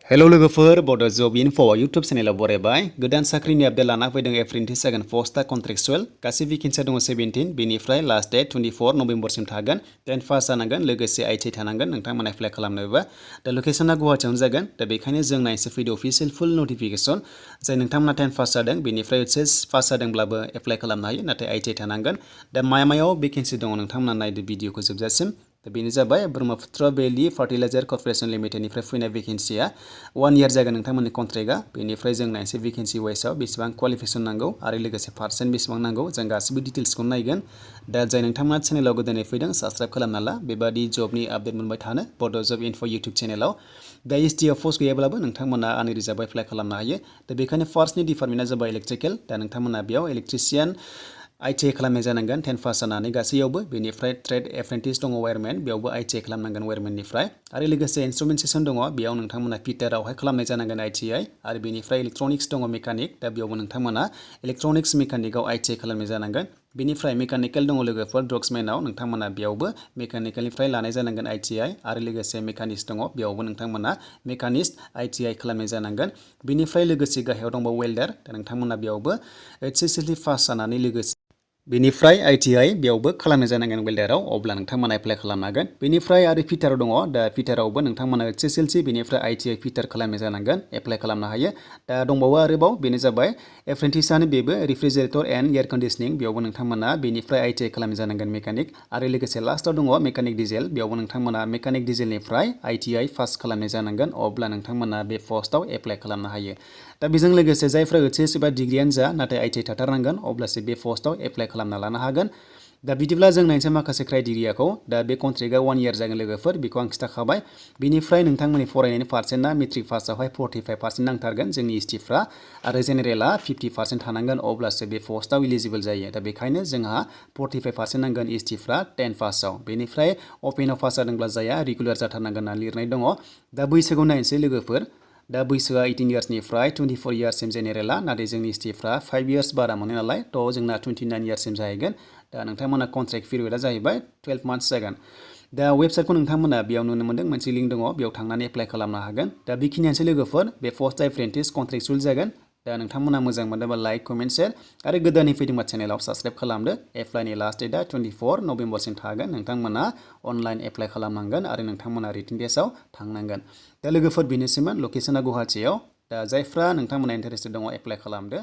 Hello लोगोफोर Bodo Job Info YouTube चेनेलाव बरायबाय गोदान साख्रिनि आपडेट लाना फैदों Apprentice जागोन पस्टआ कन्ट्रेक्चुअल गासै भेकेन्सिया दङ 17 बेनिफ्राय लास्ट डेट 24 नभेम्बरसिम थागोन 10 पास जानांगोन लोगोसे ITI थानांगोन नोंथांमोना एप्लाइ खालामनोबा दा लकेसना गुवाहाटीयावनो जागोन दा बेखायनो जों नायनोसै फैदो अफिसियेल फुल नटिफिकेशन जाय नोंथांमोना 10 पास जादों बेनिफ्राय HS पास जादोंब्लाबो एप्लाइ खालामनो हायो नाथाय ITI थानांगोन दा मायाव भेकेन्सि दङ नोंथांमोना नायदो भिडिअखौ जोबजासिम दा बेनो जाबाय ब्रह्मपुत्र बेलि फार्टिलाइजार कर्परेसन लिमिटेडनिफ्राय फैनाय भेकेन्सिया 1 इयार जागोन नोंथांमोननि कन्ट्रेक्टआ बेनिफ्राय जों नायनोसै भेकेन्सि वाइसआव बेसेबां क्वालिफिकेशन नांगौ आरो लोगोसे पार्सेन्ट बेसेबां नांगौ जों गासिबो डिटेल्सखौ नायगोन दा जाय नोंथांमोना चेनेलाव गोदानै फैदों साबस्क्राइब खालामना ला बेबादि जबनि आपडेट मोनबाय थानो बड' जब इनफो इउटुब चेनेलाव दा ST आव पस्ट गैयाब्लाबो नोंथांमोना आंनि रिजार्भ एप्लाइ खालामनो हायो दा बेखायनो फार्स्टनि डिपार्टमेन्टआ जाबाय इलेक्ट्रिकेल दा नोंथांमोना बेयाव इलेक्ट्रिशियान ITI खालामनाय जानांगोन 10 पास जानानै गासैयावबो बेनिफ्राय ट्रेड एप्रेन्टिस दङ वायरमेन बेयावबो ITI खालामनांगोन वायरमेननिफ्राय आरो लोगोसे इन्स्ट्रुमेन्टेसन दङ बेयाव नोंथांमोना फिटारावहाय खालामनाय जानांगोन ITI आरो बेनिफ्राय इलेक्ट्रनिक्स दङ मेकानिक दा बेयावबो नोंथांमोना इलेक्ट्रनिक्स मेकानिकआव ITI खालामनाय जानांगोन बेनिफ्राय मेकानिकेल दङ लोगोफोर ड्रग्समेनाव नोंथांमोना बेयावबो मेकानिकेलनिफ्राय लानाय जानांगोन ITI आरो लोगोसे मेकानिक्स दङ बेयावबो नोंथांमोना मेकानिस्ट ITI खालामनाय जानांगोन बेनिफ्राय लोगोसे गाहायाव दंबावो वेल्डार दा नोंथांमोना बेयावबो HSLC पास जानानै लोगोसे बेनिफ्राय ITI बेयावबो खालामनाय जानांगोन वेल्डाराव अब्ला नोंथांमोना एप्लाइ खालामनो हागोन बेनिफ्राय आरो फिटार दङ दा फिटारावबो नोंथांमोना HSLC बेनिफ्राय ITI फिटार खालामनाय जानांगोन एप्लाइ खालामनो हायो दा दंबावो आरोबाव बेनो जाबाय एप्रेन्टिसआनो बेबो रेफ्रिजारेटर एन्ड एयार कन्डिसनिं बेयावबो नोंथांमोना बेनिफ्राय ITI खालामनाय जानांगोन मेकानिक आरो लोगोसे लास्टआव दङ मेकानिक डिजेल बेयावबो नोंथांमोना मेकानिक डिजेलनिफ्राय ITI पास खालामनाय जानांगोन अब्ला नोंथांमोना बे पस्टआव एप्लाइ खालामनो हायो दा बेजों लोगोसे जायफ्रा HS एबा डिग्रियानो जा नाथाय ITI थाथारनांगोन अब्लासो बे पस्टआव एप्लाइ खालामना लानो हागोन दा बिदिब्ला जों नायनोसै माखासे क्राइटेरियाखौ दा बे कन्ट्रेक्टआ 1 इयार जागोन लोगोफोर बेखौ आं खिथाखाबाय बेनिफ्राय नोंथांमोननि फरायनायनि पार्सेन्टआ मेट्रिक पासआवहाय 45% नांथारगोन जोंनि STफ्रा आरो जेनेरेला 50% थानांगोन अब्लासो बे पस्टआव इलिजिबल जायो दा बेखायनो जोंहा 45% नांगोन STफ्रा 10 पासआव बेनिफ्राय अपेनाव पास जादोंब्ला जाया रेगुलार जाथारनांगोन होनना लिरनाय दङ दा बैसोखौ नायनोसै लोगोफोर दा बैसोआ 18 इयार्सनिफ्राय 24 इयार्ससिम जेनेरेला नाथाय जोंनि STफ्रा 5 इयार्स बारा मोनो नालाय थ' जोंना 29 इयार्ससिम जाहैगोन दा नोंथांमोना कन्ट्रेक्ट पिरियडआ जाहैबाय 12 मान्थ्स जागोन दा वेबसाइटखौ नोंथांमोना बेयाव नुनो मोन्दों मोनसे लिंक दङ बेयाव थांनानै एप्लाइ खालामनो हागोन दा बेखिनियानोसै लोगोफोर बे पस्टआ एप्रेन्टिस कन्ट्रेक्चुअल जागोन दा नोंथांमोना मोजां मोनोबा लाइक कमेन्ट शेयार आरो गोदानै फैदोंबा चेनेलाव साबस्क्राइब खालामदो एप्लाइनि लास्ट डेटआ 24 नभेम्बरसिम थागोन नोंथांमोना अनलाइन एप्लाइ खालामनांगोन आरो नोंथांमोना रिटेन टेस्टआव थांनांगोन दा लोगोफोर बेनोसैमोन लकेसना गुवाहाटीयाव दा जायफ्रा नोंथांमोना इन्टारेस्टेड दङ एप्लाइ खालामदो